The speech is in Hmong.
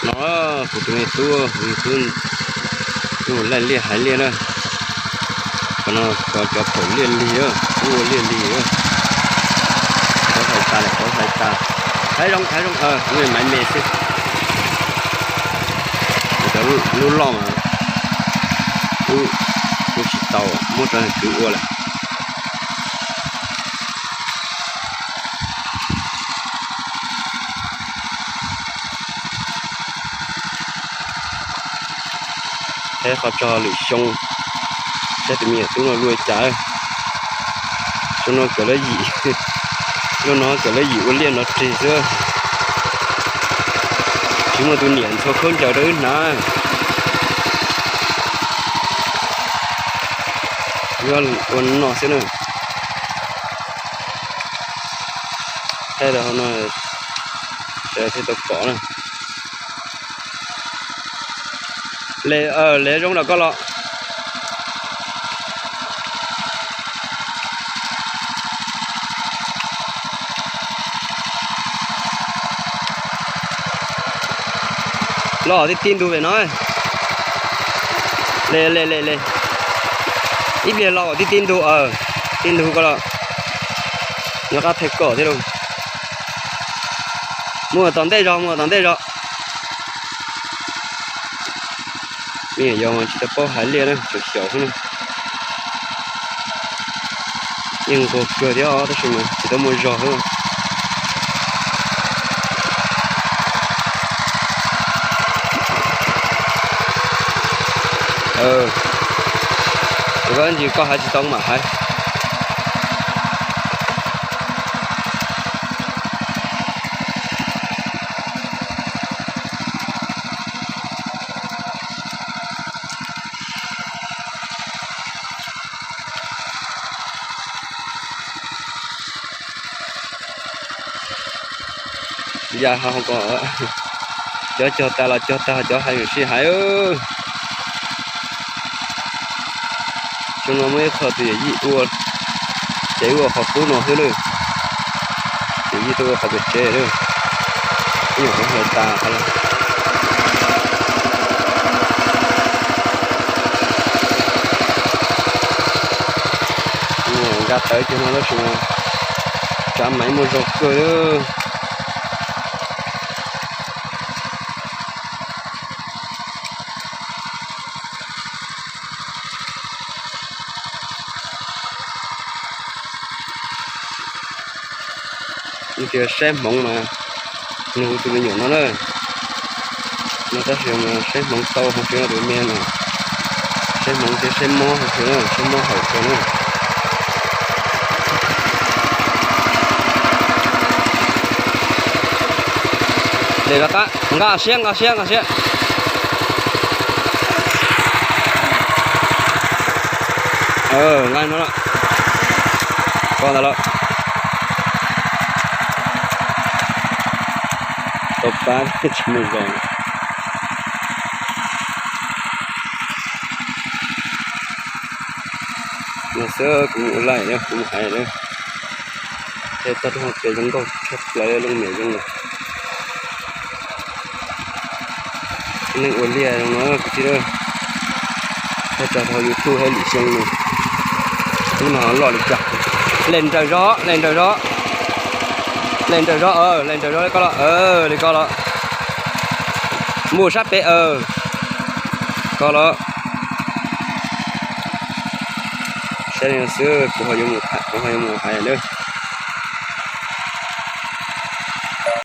No kuv tus me tub, tus me tub mus laij liaj hais liaj na. Qhov no cov phaum liaj lig, ua liaj lig. Tau hais tas lawm, tau hais tas. Thaiv zoo, thaiv zoo, maiv me xwb. Cov lub loj mas ua tsis tau, muab rau kwv ua lawm. Thaij qhov tso lwm xyoo, saib tus me nyuam tub no luaj li cas. Xyoo no kawm lab yim, lub no kawm lab yim ua liaj nrov rig xwb. Tsis muaj tus niam ntxhua khaub ncaws rau wb hnav. Yuav ua noj xwb na. Thaij rau hauv no, sawv daws thiaj tau pom na. Le, le zoo rau koj los. Los tib tib ntug pem no. Le, le, le, le. Ib pliag los tib tib ntug, tib ntug koj los. Nyob qab thaij kom thiab lauj. Mus tom ntej zog, mus tom ntej zog. Me nyuam yaus mas tsis tau paub hais liaj na, tseem xyaum xwb na. Yeej nquag kawg thiab os, tab sis mas tsis tau muaj zog xwb. Koj ntsis koj hais tsis tau mam hais. Ya ho ko, cov cog tas los cog tag, cov hais sib hais. Xyoo no muaj ib qho tus yawm yij ua, ces wb ua qhov qub no xwb lawm. Yawm yij tuaj ua qhov pem tsev lawm. Ib nyuam qhuav hais tas qhov lawm. Nkag tawv kiag no tab sis tsav maiv muaj zog kawg. Nws tias saib hmoov mas nws hu tus me nyuam no na. No tab sis mas saib hmoov tau hauv tsev no tus me no. Saib hmoov thiab saib mob hauv tsev na, saib mob hauv tsev na. Dej rov qab, nqa siab, nqa siab, nqa siab. Nqa no lawm. Koj ntawd lawm. Tau pab tsis muaj zog. No xwb kuv mus ua laij na, kuv mus hais na. Thaij tag rau hauv pes zoo nkauj tshaj plaws, looj mem zoo lawm. Neeg ua liaj zoo no kwv tij na. Thaij tso rau hauv YouTube hauv lwm xyoo no. Hnub no loj li cas. Leg nraws zog, leg nraws zog. Leg nraws zog, leg nraws zog li koj los, li koj los. Mus sab pem, koj los. Saib li no xwb kuv ho yuav mus hais lawm.